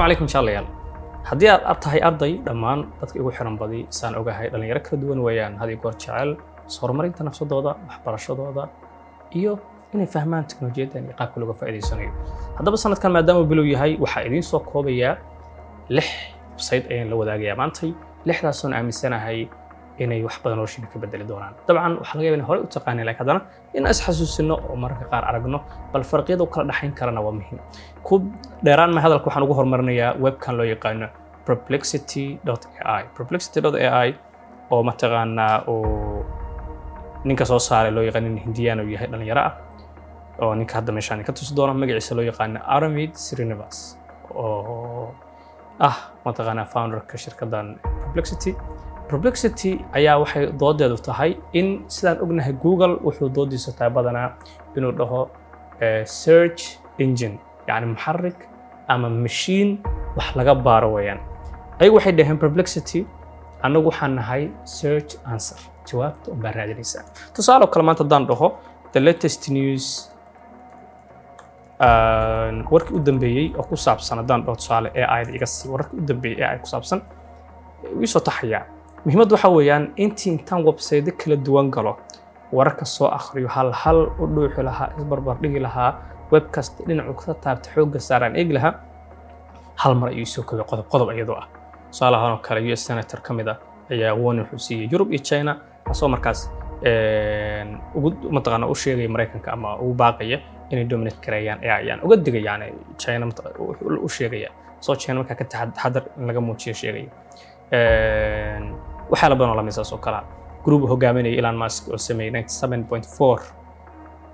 Calaykum jaalayaal. Haddii aad tahay arday, dhammaan dadka igu xiran badi saan ogahay dhalinyaro kala duwan weeyaan, had iyo goor jecel horumarinta nafsadooda, waxbarashadooda iyo inay fahmaan teknolojiyaddan iyo qaabka looga faa'iidaysanayo. Haddaba sanadkan maadaama uu bilow yahay, waxaa idiin soo koobayaa lix website ayaan la wadaagayaa maantay, lixdaasoon aaminsanahay inay wax badan noloshiina ka bedeli doonaan. Dabcan waxaa laga yaabaa inay horey u taqaaneen, laakiin haddana in is xasuusino oo mararka qaar aragno bal farqiyada u kala dhexayn karana waa muhiim. Ku dheeraan ma hadalka, waxaan ugu horumarinayaa webkan loo yaqaano perplexity.ai, perplexity.ai oo mataqaanaa uu ninka soo saaray loo yaqaan nin Hindiyaan uu yahay, dhalinyaro ah, oo ninka hadda meeshaan ka tusi doono magaciisa loo yaqaano Aravind Srinivas, oo ah mataqaanaa founderka shirkaddan Perplexity. Perplexity ayaa waxay doodeedu tahay in sidaan ognahay Google wuxuu doodiisa tahay badanaa inuu dhaho search engine, yacni muxarik ama machine wax laga baaro weeyaan. Ayagu waxay dhaheen Perplexity, annagu waxaan nahay search answer, jawaabta unbaa raadinaysaa. Tusaale oo kale, maanta haddaan dhaho "the latest news", warkii u dambeeyey oo ku saabsan, haddaan dhaho tusaale AI-da iga sii wararkii u dambeeyey AI ku saabsan, wii soo taxayaa. Muhiimaddu waxaa weeyaan intii intaan website kala duwan galo, wararka soo akhriyo, hal hal u dhuuxi lahaa, isbarbar dhigi lahaa, web kasta dhinacu ka taabta xoogga saaraan eegi lahaa, hal mar ayuu soo kobay qodob qodob iyadoo ah. Tusaale ahaan oo kale, US senator ka mid ah ayaa warning wuxuu siiyey Yurub iyo China, asagoo markaas ugu mataqaana u sheegaya Maraykanka ama ugu baaqaya inay dominate gareeyaan AI, yani uga digaya, yani China u sheegaya soo China markaa ka taxadar in laga muujiyo sheegaya. Waxyaala badan oo lamid saas oo kale ah. Group uu hogaaminaya Elon Musk oo sameeyey 97.4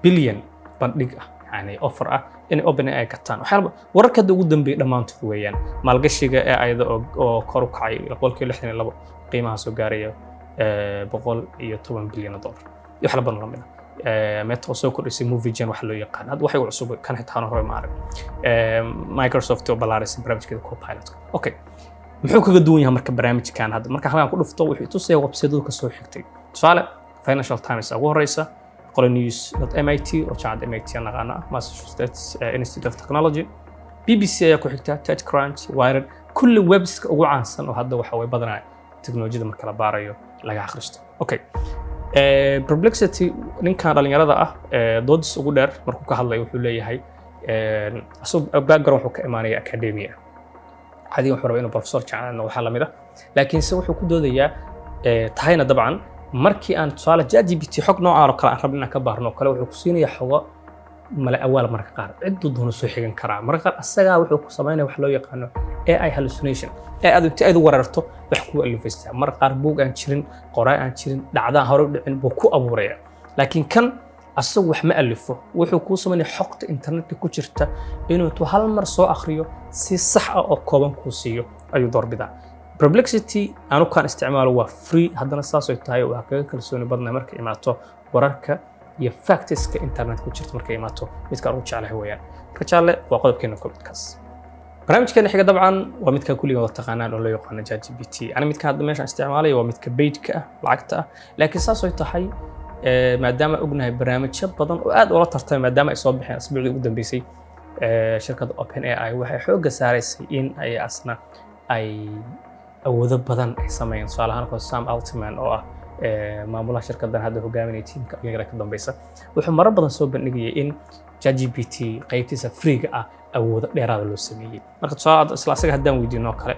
billion bandhig ah, yani offer ah inay OpenAI gataan. Waxyaala wararka hadda ugu dambeeyay dhammaantood weeyaan maalgashiga AI-da oo kor u kacay 62%, qiimaha soo gaaraya 110 bilyan oo dollar iyo waxyaala badan oo lamid ah. Meta oo soo kordhisay MovieGen waxa loo yaqaan, hadda waxay u cusub kan xitaa hore ma arag. Microsoft oo ballaarisay barnaamijkeeda Copilot. Okay, muxuu kaga duwan yahay marka barnaamijkan hadda? Marka halkan ku dhufto, wuxuu tusaya website-yadu ka soo xigtay. Tusaale, Financial Times ugu horeysa, qole news.mit oo jaamacadda MIT aan naqaana ah, Massachusetts Institute of Technology, BBC ayaa ku xigta, TechCrunch, Wired, kulli webska ugu caansan oo hadda waxa way badanaa teknolojiyada marka la baarayo laga akhristo. Okay, Perplexity, ninkan dhalinyarada ah, doodis ugu dheer markuu ka hadlayo wuxuu leeyahay, asagoo background wuxuu ka imaanaya academia, cadiyan wuxuu rabaa inuu professor jaamacad noqdo, waxaa lamid ah, laakiinse wuxuu ku doodayaa tahayna dabcan markii aan tusaale ChatGPT xog noocaan oo kale aan rabno inaan ka baarno oo kale, wuxuu ku siinayaa xogo male awaal, marka qaar ciduu doono soo xigan karaa, marka qaar asagaa wuxuu ku samaynaya wax loo yaqaano AI hallucination, ee aad inti aad u weerarto wax kuu alifaysaa, marka qaar buug aan jirin, qoraal aan jirin, dhacdaan hore u dhicin buu ku abuuraya. Laakiin kan asagu wax ma alifo, wuxuu kuu samaynaya xogta internetka ku jirta inuu intuu hal mar soo akhriyo si sax ah oo kooban kuu siiyo ayuu doorbidaa. Perplexity anu kaan isticmaalo waa free, haddana saasay tahay waa kaga kalsooni badnaa marka imaato wararka iyo factiska internet ku jirta. Markay imaato midka aan ugu jeclahay weeyaan. Marka jaalle, waa qodobkeena koobaadkaas. Barnaamijkeena xiga dabcan waa midka kulliga wada taqaanaan oo loo yaqaano ChatGPT. Ani midka hadda meeshaan isticmaalaya waa midka paidka ah, lacagta ah, laakiin saas ay tahay, maadaama ognahay barnaamijyo badan oo aad ula tartamay maadaama ay soo baxeen asbuucii ugu dambeysay, shirkadda OpenAI waxay xoogga saaraysay in ay asna ay awoodo badan ay sameeyeen. Tusaale ahaan, Sam Altman oo ah maamulaha shirkaddan hadda hogaaminaya tiimka dhalinyarada ka dambeysa, wuxuu marar badan soo bandhigayay in ChatGPT qaybtiisa freega ah awoodo dheeraada loo sameeyey. Marka tusaale, isla asaga haddaan weydiino oo kale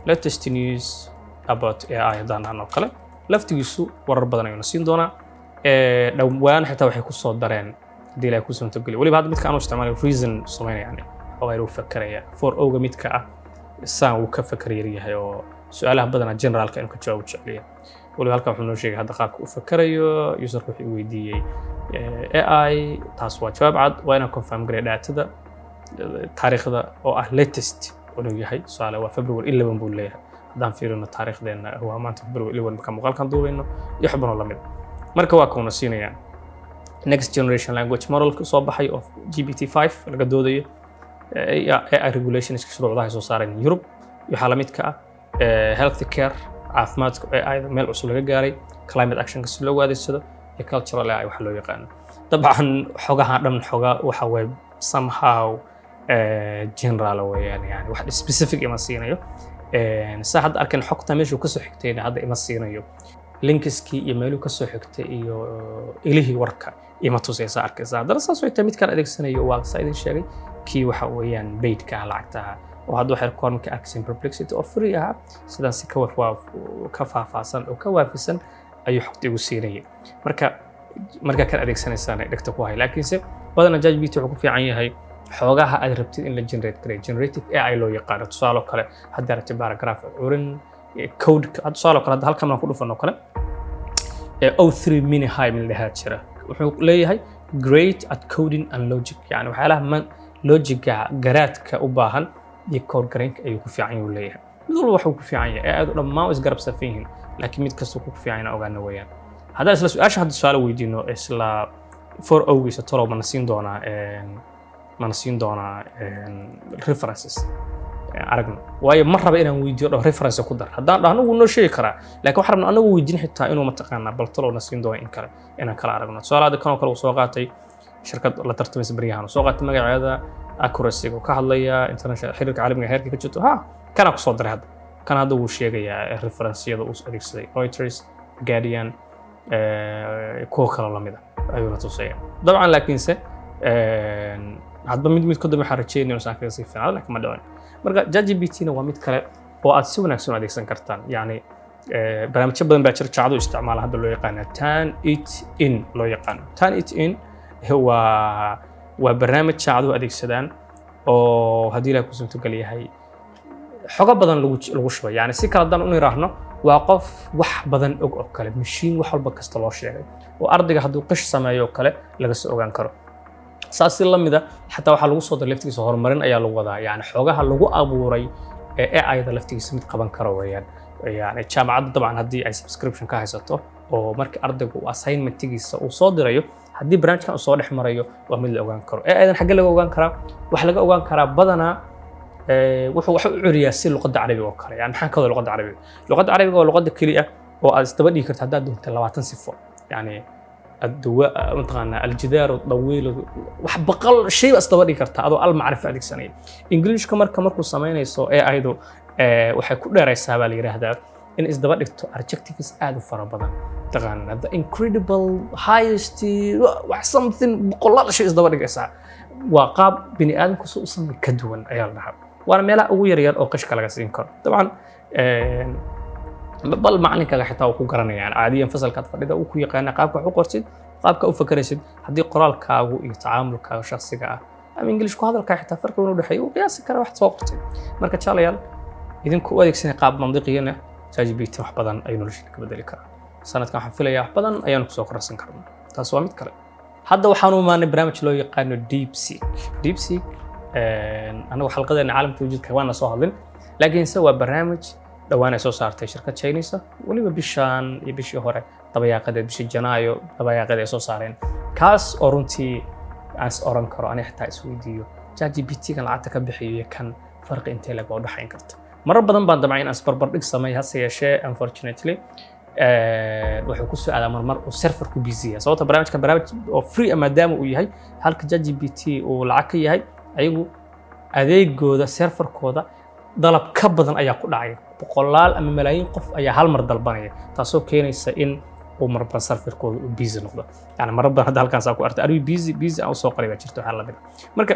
"latest news about AI" haddaan dhahno oo kale, laftigiisu warar badan ayuuna siin doonaa. Dhowaan xitaa waxay ku soo dareen, haddii Ilahay ku suurtogeliyo, weliba hadda midka aanu isticmaalay reason samaynaya, yani xoogaa inuu fakeraya 4o-ga midka ah saan wuu ka fakar yar yahay oo su-aalaha badanaa generalka inuu ka jawaabo jeceliya. Weliba halkan wuxuu noo sheegay hadda qaabka u fakerayo. Userka wuxuu weydiiyey AI, taas waa jawaab cad, waa inaan confirm gareeyo datada, taariikhda oo ah latest inuu yahay. Tusaale, waa February 11 buu leeyahay. Haddaan fiirino taariikhdeenna, waa maanta February 11 markaan muuqaalkan duubayno iyo wax badan oo lamid. Marka waa kuuna siinayaan next generation language model soo baxay oo GPT-5 laga doodayo, AI regulations, shuruucdaha ay soo saareen Europe iyo waxaa la midka ah, health care, caafimaadka AI-da meel cusub laga gaaray, climate actionka si loogu adeegsado, iyo cultural AI waxa loo yaqaano. Dabcan xogaha dhan xoga waxa waye somehow General weeyaan, yani wax specific ima siinayo. Saa hadda arkan xogta meeshuu kasoo xigtayna hadda ima siinayo, linkiskii iyo meeluu kasoo xigtay iyo ilihii warka ima tusaysa, arkaysa. Haddana saas way tahay, midkaan adeegsanayo waa saa idin sheegay, kii waxa weeyaan paidka ah, lacagta ah, oo hadda waxay koor marka arkaysan Perplexity oo free ahaa sidaan si ka faahfaahsan oo ka waafisan ayuu xogta igu siinayay. Marka markaa kan adeegsanaysaan dhegta ku hay, laakiinse badanaa ChatGPT wuxuu ku fiican yahay xoogaha aad rabtid in la generate gareeyo, generative AI loo yaqaano. Tusaale oo kale, haddii rabtid paragraph curin, code, tusaale oo kale, hadda halkan aan ku dhufan oo kale, o3 mini high min dhahaa jira, wuxuu leeyahay "great at coding and logic", yani waxyaalaha man logiga, garaadka u baahan iyo code garaynka ayuu ku fiican yahay leeyahay. Mid walba waxuu ku fiican yahay ee aad dhammaan isgarab safan yihiin, laakiin mid kasta ku fiican yahay ogaana weeyaan. Haddaan isla su-aasha hadda su-aalo weydiino, isla 4o-giisa, tolow mana siin doonaa references? Aragno, waayo ma raba inaan weydiiyo dhaho "reference ku dar". Haddaan dhahno wuu noo sheegi karaa, laakiin waxaan rabna anagu weydiin xitaa inuu mataqaanaa bal talow na siin doono in kale inaan kala aragno. Tusaale hadda kanoo kale uu soo qaatay shirkad la tartamaysa baryahan, uu soo qaatay magaceeda, accuracy uu ka hadlaya, international xiriirka caalamiga heerka ka jirto. Ha, kanaa kusoo daray hadda, kan hadda wuu sheegayaa referenceyada uu adeegsaday, Reuters, Guardian, kuwa kaloo lamid ah ayuuna tusaya dabcan. Laakiinse hadba mid mid kadib waxaan rajeynaya inuusan kaga sii fiicnaado, laakiin ma dhicin. Marka ChatGPT-na waa mid kale oo aad si wanaagsan u adeegsan kartaan. Yacni barnaamijyo badan baa jira jaacadu isticmaala, hadda loo yaqaana Turnitin loo yaqaano. Turnitin waa barnaamij jaacadu adeegsadaan oo haddii Ilaah ku suurtogal yahay xogo badan lagu shubay. Yani si kale haddaan u niraahno, waa qof wax badan og oo kale, mashiin wax walba kasta loo sheegay, oo ardayga hadduu qish sameeyo oo kale laga soo ogaan karo. Saas si la mida xataa waxaa lagu soo daray laftigiisa, horumarin ayaa lagu wadaa, yani xogaha lagu abuuray ee AI-da laftigiisa mid qaban karo weeyaan. Yani jaamacadda dabcan haddii ay subscription ka haysato oo marka ardaygu uu assignmentigiisa uu soo dirayo, haddii barnaamijkan uu soo dhex marayo, waa mid la ogaan karo. AI-dan xaggee laga ogaan karaa? Waxaa laga ogaan karaa badanaa wuxuu wax u curiyaa si luqadda Carabiga oo kale. Yani maxaan ka wada luqadda Carabiga? Luqadda Carabiga waa luqadda keliya oo aad isdaba dhigi karto haddaad doonto 20 sifo, yani الدواء mataqaanaa الجدار الطويل, wax 100 shay baa isdaba dhigi kartaa adoo al macrifo adeegsanaya. Englishka marka markuu samaynayso AI-du waxay ku dheeraysaa baa la yidhaahdaa in isdaba dhigto adjectives aad u fara badan, taqaanaa the incredible, highest, wax something, boqolaal shay isdaba dhigaysaa. Waa qaab bini aadamku si u samay ka duwan ayaa la dhahaa, waana meelaha ugu yaryar oo qishka laga siin karo dabcan. Bal macalinkaaga xitaa uu ku garanaya, yani caadiyan fasalkaad fadhida uu ku yaqaana qaabka wax u qortid, qaabka u fakaraysid. Haddii qoraalkaagu iyo tacaamulkaaga shakhsiga ah ama English ku hadalkaa xitaa farqi weyn u dhexeeya, uu qiyaasi kara wax soo qortay. Marka jaalayaal, idinku u adeegsanay qaab mandiqiyana ChatGPT wax badan ayuu noloshiina ka bedeli karaa. Sanadkan waxaan filayaa wax badan ayaanu kusoo kororsan karnaa. Taas waa mid kale. Hadda waxaanu imaanay barnaamij loo yaqaano DeepSeek. DeepSeek anagu xalqadeena caalamka wujudka waana soo hadlin, laakiinse waa barnaamij dhowaan ay soo saartay shirkad Chinese, weliba bishaan iyo bishii hore dabayaaqadeed, bishii Janaayo dabayaaqadeed ay soo saareen, kaas oo runtii aan is oran karo, aniga xitaa isweydiiyo, ChatGPT-gan lacagta ka bixiyo iyo kan farqi intee leg oo dhexayn karta. Marar badan baan damcay in aan isbarbardhig sameeyo, hase yeeshee unfortunately wuxuu ku soo aadaa marmar uu serverku busy yahay, sababta barnaamijkan barnaamij oo free ah maadaama uu yahay, halka ChatGPT uu lacag ka yahay. Ayagu adeegooda serverkooda dalab ka badan ayaa ku dhacaya, boqolaal ama malaayiin qof ayaa hal mar dalbanaya, taasoo keenaysa in uu marba serverkooda uu busy noqdo. Yani marar badan hadda halkaan saa ku artay, "Are you busy?" Busy aan usoo qoray baa jirta, waxaa lamid ah. Marka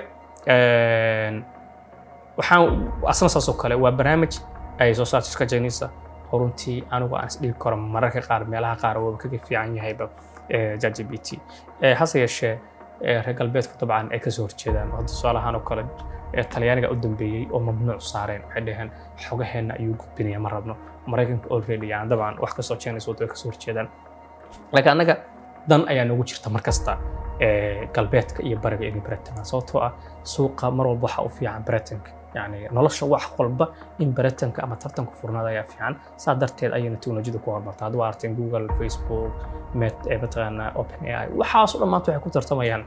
waxaan asna saas oo kale waa barnaamij ay soo saartay shirkadda Chinese, oo runtii anigu aan isdhigi karo mararka qaar meelaha qaar wuuba kaga fiican yahayba ChatGPT. Hase yeeshee reer galbeedku dabcan ay kasoo horjeedaan. Hadda tusaale ahaan oo kale Talyaaniga u dambeeyey oo mamnuuc saareen, waxay dhaheen xogaheenna ayuu gudbinaya, ma rabno. Maraykanka already, yani dabcan wax kastoo Chinese wado way kasoo horjeedaan, laakiin annaga dan ayaa noogu jirta mar kasta galbeedka iyo bariga inay baratamaan, sababtoo ah suuqa mar walba waxaa u fiican baratanka, yani nolosha wax walba in baratanka ama tartanka furnaada ayaa fiican. Saa darteed ayayna teknolojiyada ku horumarta. Hadda waa arteen Google, Facebook, Meta, mataqaanaa Open AI, waxaas oo dhan maanta waxay ku tartamayaan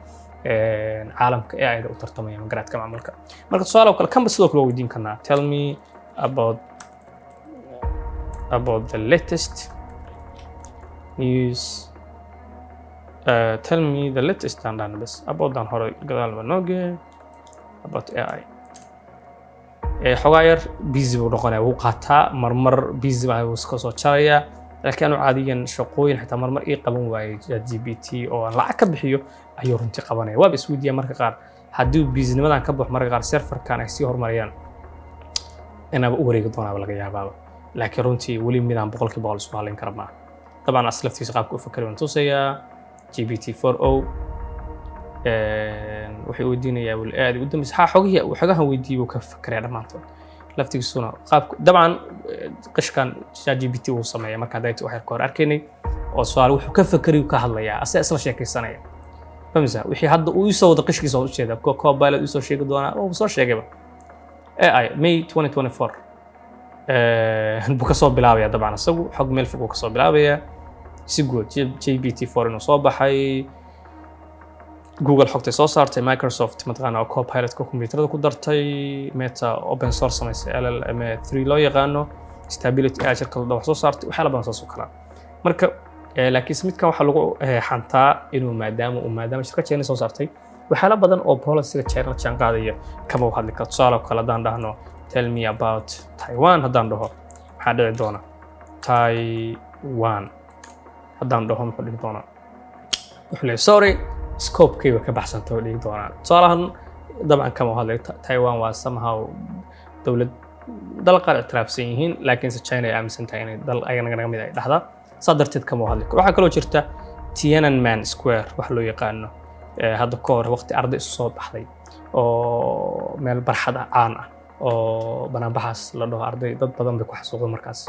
caalamka AI-da u tartamayaan garaadka macmalka. Marka tusaale oo kale kanba sidoo kale waa weydiin karnaa: "Tell me about the latest news." Tell me the latest aan dhahno bas, about aan hore gadaalba nooge. about AI. Xogaa yar busy buu noqonaya, wuu qaataa, marmar busy baa, wuu iska soo jarayaa. Laakiin anu caadiyan shaqooyin xitaa marmar ii qaban waayey GPT oo aan lacag ka bixiyo ayuu runtii qabanaya. Waaba isweydiiya marka qaar, haddii busynimadan ka baxo, marka qaar serverkan ay sii horumariyaan, inaaba u wareegi doonaaba laga yaabaaba. Laakiin runtii weli midaan 100% isku halayn kara maaha. Dabcan as laftiisa qaabka u fakari waan tusayaa. GPT 4o wuxuu weydiinayaa weli aad u dambeysa ha xogihii xogahan weydiiyey buu ka fakaraya dhammaantood laftigiisuna qaabka. Dabcan qishkan ChatGPT uu sameeya marka hadday wax yar ka hor arkaynay oo su'aal wuxuu ka fakari ka hadlayaa, asaga isla sheekaysanaya, famisa wixii hadda uu isoo wado qishkiisa waa ujeeda. Copilot uu soo sheegi doonaa oo soo sheegayba AI May 2024 buu kasoo bilaabaya. Dabcan isagu xog meel fog uu kasoo bilaabaya, si guud GPT 4 inuu soo baxay, Google xogtay soo saartay, Microsoft mataqaana oo Copilot-ka kombiyuutarada ku dartay, Meta open source samaysay LLM 3 loo yaqaano, Stability AI shirkada wax soo saartay, waxyaala badan saas oo kala. Marka laakiinse midkan waxaa lagu xantaa inuu maadaama shirkad China soo saartay, waxyaala badan oo policyga China la jaan qaadaya kama u hadli karo. Tusaale oo kale, haddaan dhahno "Tell me about Taiwan", haddaan dhaho, maxaa dhici doona? Taiwan haddaan dhaho, muxuu dhihi doonaa? Wuxuu leeyahay, "Sorry, scopekayba ka baxsanta," oo dhihi doonaa. Tusaalahan dabcan kama u hadlay. Taiwan waa somehow dowlad dal qaar ictiraafsan yihiin, laakiinse China ay aaminsan tahay inay dal ayagana naga mid ay dhahdaa. Saa darteed kama u hadli karo. Waxaa kaloo jirta Tiananmen Square wax loo yaqaano, hadda ka hor waqti arday isu soo baxday oo meel barxad ah caan ah oo banaanbaxaas la dhaho, arday dad badan bay ku xasuuqday markaas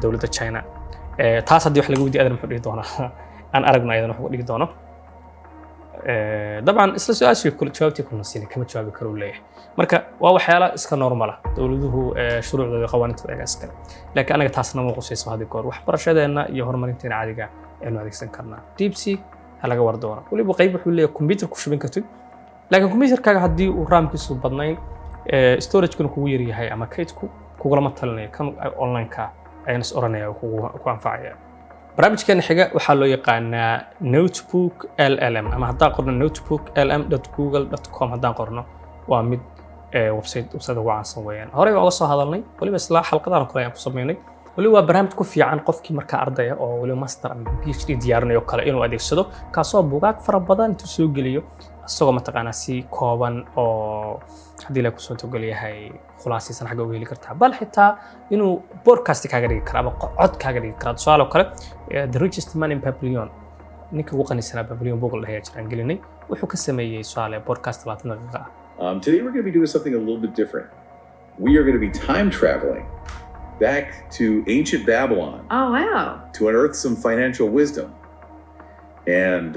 dowladda China. Taas haddii wax laga weydiiyo adan, muxuu dhihi doonaa? Aan aragno ayadan wuxuu dhihi doono. Dabcan isla su-aashii kule jawaabtii kuna siinin kama jawaabi karo uu leeyahay. Marka waa waxyaala iska normal ah, dowladuhu shuruucdooda, qawaaniintooda ayagaa iskale, laakiin anaga taasna ma qusayso. Hadii goor waxbarashadeenna iyo horumarinteena caadiga aynu adeegsan karnaa. DeepSeek ha laga war doono. Weliba qayb wuxuu leeyahay computer ku shubin kartid, laakiin computerkaaga haddii uu raamkiisu badnayn, storagekuna kugu yaryahay ama kaydku, kugulama talinayo kan online-ka ayaan is oranaya kugu ku anfacaya. Barnaamijkeena xiga waxaa loo yaqaanaa Notebook LLM, ama haddaan qorno notebook lm google com haddaan qorno, waa mid website ugu caansan weeyaan. Horey baan uga soo hadalnay, weliba isla xalqadahan kale ayaan ku sameynay. Weliba waa barnaamij ku fiican qofkii markaa ardaya oo weliba master ama PhD diyaarinayo kale inuu adeegsado, kaasoo bugaag fara badan intuu soo geliyo, isagoo mataqaanaa si kooban oo haddii la kusoo togol yahay khulaasiisan xagga uga heli kartaa, bal xitaa inuu podcast kaaga dhigi kara ama cod kaaga dhigi kara. Tusaale oo kale, The Richest Man in Babylon, ninka ugu qanisanaa Babylon book la dhahayaa jiraan gelinay, wuxuu ka sameeyey tusaale podcast 20 daqiiqo ah. Today we're going to be doing something a little bit different. We are going to be time traveling back to ancient Babylon Oh, wow. to unearth some financial wisdom. And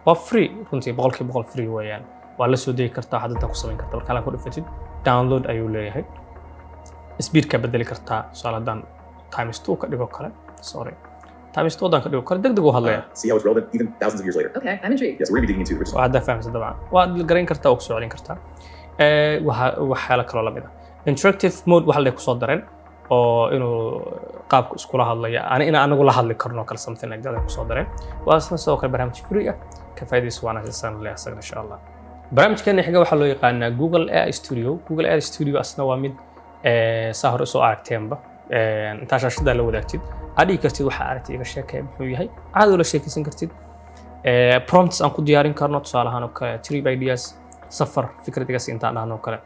Waa free runtii, 100% free weeyaan. Waa la soo degi kartaa, waxaad intaa ku samayn kartaa. Marka halkan ku dhufatid, download ayuu leeyahay. Speedka bedeli kartaa. Tusaale haddaan times two ka dhigo kale, sorry, times two haddaan ka dhigo kale, deg deg u hadlaya. See how it's relevant even thousands of years later. Okay, I'm intrigued. Yeah, so we're going to be digging into the richest Waa haddaa fahamsan, dabcan waad garayn kartaa oo kusoo celin kartaa. Waxyaalo kaloo lamid ah, interactive mode waxa la kusoo dareen oo inuu qaabka iskula hadlaya ani in anagu la hadli karno kale, something like that ay kusoo dareen. Waa isna sidoo kale barnaamij free ah, ka faa'iidaysi waana sisan leh asagana, insha Allah. Barnaamijkeena xiga waxaa loo yaqaanaa Google AI Studio. Google AI Studio asna waa mid saa hore usoo aragteenba, intaa shaashadaa la wadaagtid, aad dhigi kartid waxaa aragtay iga sheekaya, muxuu yahay, caadi ula sheekaysan kartid. Prompts aan ku diyaarin karno, tusaale ahaan oo kale trip ideas, safar fikrad iga intaan dhahno oo kale,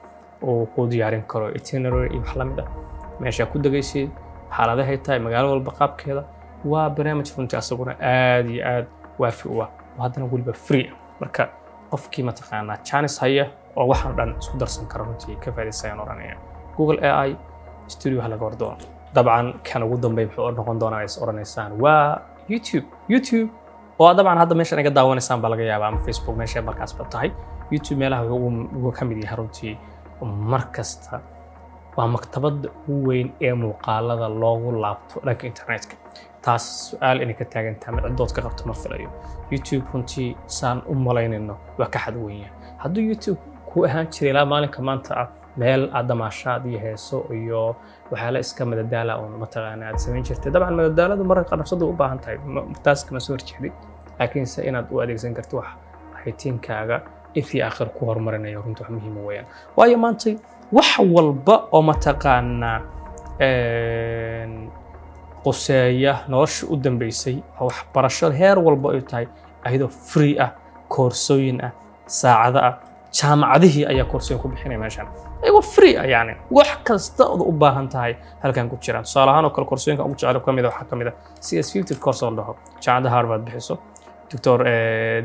uu kuu diyaarin karo itinerary iyo wax la mid ah, meeshaa ku degaysid, xaaladahay tahay, magaalo walba qaabkeeda. Waa barnaamij runtii asaguna aad iyo aad waafi u ah oo haddana weliba free ah. Marka qofkii mataqaanaa chance haya oo waxaan dhan isku darsan kara, runtii ka faa'iidaysayaan oranaya. Google AI Studio ha laga hor doono. Dabcan kan ugu dambeey muxuu noqon doonaa is oranaysaan? Waa YouTube. YouTube oo dabcan hadda meeshan iga daawanaysaan baa laga yaabaa, ama Facebook meesha markaas ba tahay. YouTube meelaha wuxuu ugu ka mid yahay runtii mar kasta waa maktabadda ugu weyn ee muuqaalada loogu laabto dhanka internetka. Taas su-aal inay ka taagan tahay ama ciddood ka qabto ma filayo. YouTube runtii saan u malaynayno waa ka xad weyn yahay. Hadduu YouTube ku ahaan jiray ilaa maalinka maanta ah meel aad damaashaad iyo heeso iyo waxyaala iska madadaala oon mataqaana aad samayn jirtay, dabcan madadaaladu mararka qaar nafsadu u baahan tahay, taas kama soo horjeeday, laakiinse inaad u adeegsan karto wax haytiinkaaga Ifii aakhir ku horumarinayo runtii wax muhiima weeyaan, waayo maantay wax walba oo mataqaanaa quseeya nolosha u dambeysay oo waxbarasho heer walba ay tahay, ayadoo free ah, koorsooyin ah, saacado ah, jaamacadihii ayaa koorsooyin ku bixinaya meeshan ayagoo free ah. Yani wax kasta ood u baahan tahay halkan ku jiraan. Tusaale ahaan oo kale, koorsooyinka ugu jecel ka mid ah waxaa ka mid ah CS50 course oo la dhaho, jaamacadda Harvard bixiso, Dr.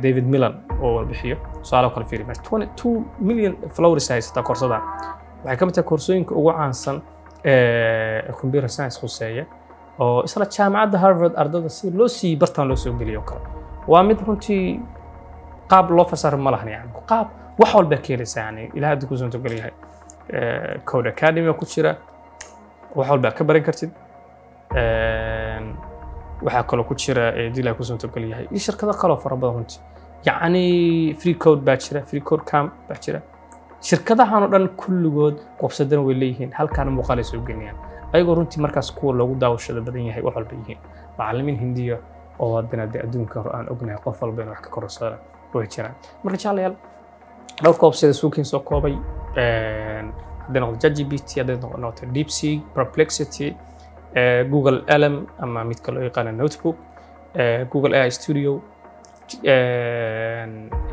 David Milan oo bixiyo. Tusaale oo kale, fiiri meesha, 22 million followers haysataa koorsadan. Waxay ka mid tahay koorsooyinka ugu caansan ee computer science khuseeya oo isla jaamacadda Harvard ardada si loo siiyey bartaan loo soo geliyo kale. Waa mid runtii qaab loo fasaro ma lahan, yani qaab wax walba ka helaysa. Yani ilaah haddii ku suurtagal yahay, Codecademy ku jira, wax walba ka baran kartid. Waxaa kaloo ku jira haddii ilaah ku suurtagal yahay iyo shirkado kaloo fara badan runtii. Yacni free code baa jira, free code camp baa jira. Shirkadahan oo dhan kulligood website-dana way leeyihiin, halkaana muuqaal ay soo gelinayaan, ayagoo runtii markaas kuwa loogu daawashada badan yahay, wax walba yihiin macallimiin Hindiya oo haddana dee adduunka hore aan ognahay qof walba in wax ka korsada way jiraan. Marka jaalayaal, dhowrka website suukiin soo koobay, hadday noqoto ChatGPT, hadday noqoto DeepSeek, Perplexity, Google LM ama midka loo yaqaano Notebook, Google AI Studio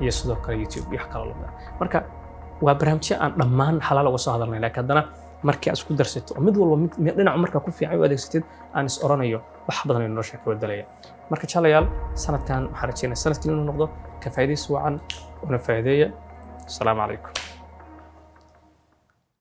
iyo sidoo kale YouTube iyo wax kaloo lamid ah. Marka waa barnaamijyo aan dhammaan xalaal uga soo hadalnay, laakiin haddana markii aad isku darsato oo mid walba mid dhinacu markaa ku fiican u adeegsatid, aan is oranayo wax badan ay nolosha ka bedelaya. Marka jaalayaal, sanadkan waxaan rajeynaya sanadkii inuu noqdo ka faa'iidaysi wacan una faa'iideeya. Asalaamu calaykum.